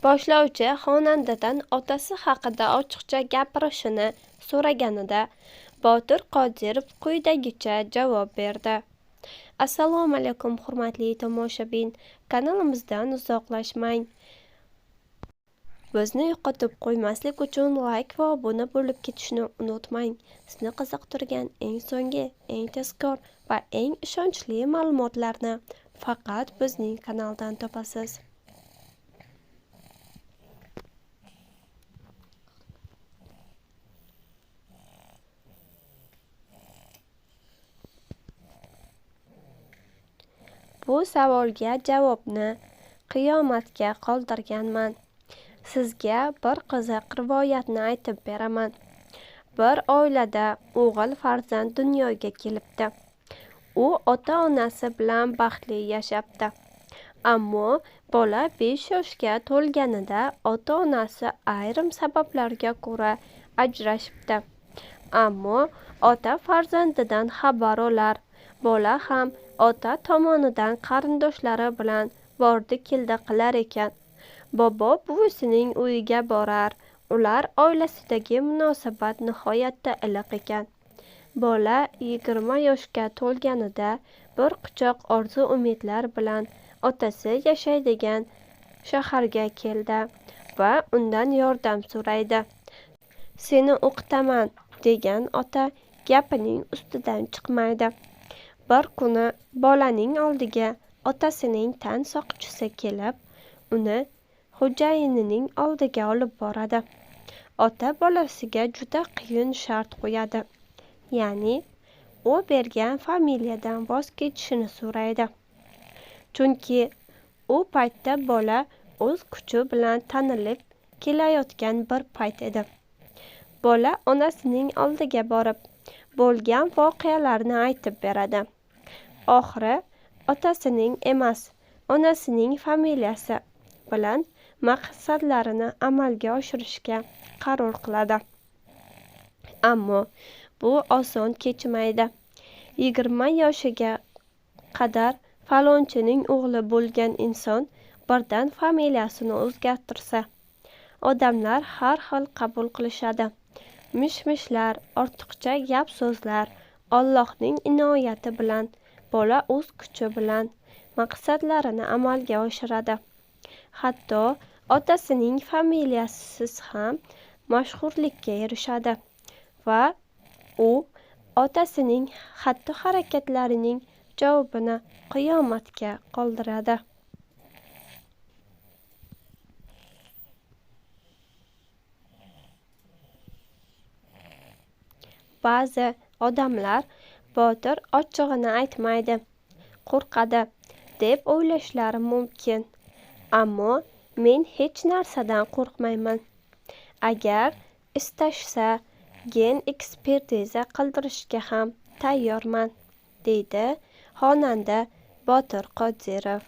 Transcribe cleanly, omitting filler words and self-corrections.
Boshlovchi xonandadan otasi haqida ochiqcha gapirishini so'raganida Botir Qodirov quyidagicha javob berdi. Assalomu alaykum, hurmatli tomoshabin. Kanalimizdan uzoqlashmang. Bizni yo'qotib qo'ymaslik uchun like va obuna bo'lib ketishni unutmang. Sizni qiziqtirgan eng so'nggi, eng tezkor va eng ishonchli ma'lumotlarni faqat bizning kanaldan topasiz. Bu savolga javobni qiyomatga qoldirganman. Sizga bir qiziq rivoyatni aytib beraman. Bir oilada o'g'il farzand dunyoga kelibdi. U ota-onasi bilan baxtli yashabdi. Ammo bola 5 yoshga to'lganida ota-onasi ayrim sabablarga ko'ra ajrashibdi. Ammo ota farzandidan xabar olar, bola ham ota tomonidan qarindoshlari bilan bordi-keldi qilar ekan. Bobo buvisining uyiga borar, ular oilasidagi munosabat nihoyatda iliq ekan. Bola 20 yoshga to'lganida bir quchoq orzu-umidlar bilan otasi yashaydigan shaharga keldi va undan yordam so'raydi. Seni o'qitaman degan ota gapining ustidan chiqmaydi. Bir kuni bolaning oldiga otasining tan soqchisi kelib, uni xo'jayinining oldiga olib boradi. Ota bolasiga juda qiyin shart qo'yadi. Ya'ni u bergan familiyadan voz kechishini so'raydi. Chunki u paytda bola o'z kuchi bilan tanilib kelayotgan bir payt edi. Bola onasining oldiga borib, bo'lgan voqealarni aytib beradi. Oxiri otasining emas, onasining familiyasi bilan maqsadlarini amalga oshirishga qaror qiladi. Ammo bu oson kechmaydi. 20 yoshiga qadar falonchining o'g'li bo'lgan inson birdan familiyasini o'zgartirsa, odamlar har xil qabul qilishadi. Mish-mishlar, ortiqcha gap-so'zlar. Allohning inoyati bilan bola o'z kuchi bilan maqsadlarini amalga oshiradi. Hatto otasining familiyasisiz ham mashhurlikka erishadi va u otasining xatti-harakatlarining javobini qiyomatga qoldiradi. Ba'zi odamlar Botir ochig'ini aytmaydi, qo'rqadi deb o'ylashlari mumkin. Ammo men hech narsadan qo'rqmayman. Agar istashsa, gen ekspertiza qildirishga ham tayyorman, deydi xonanda Botir Qodirov.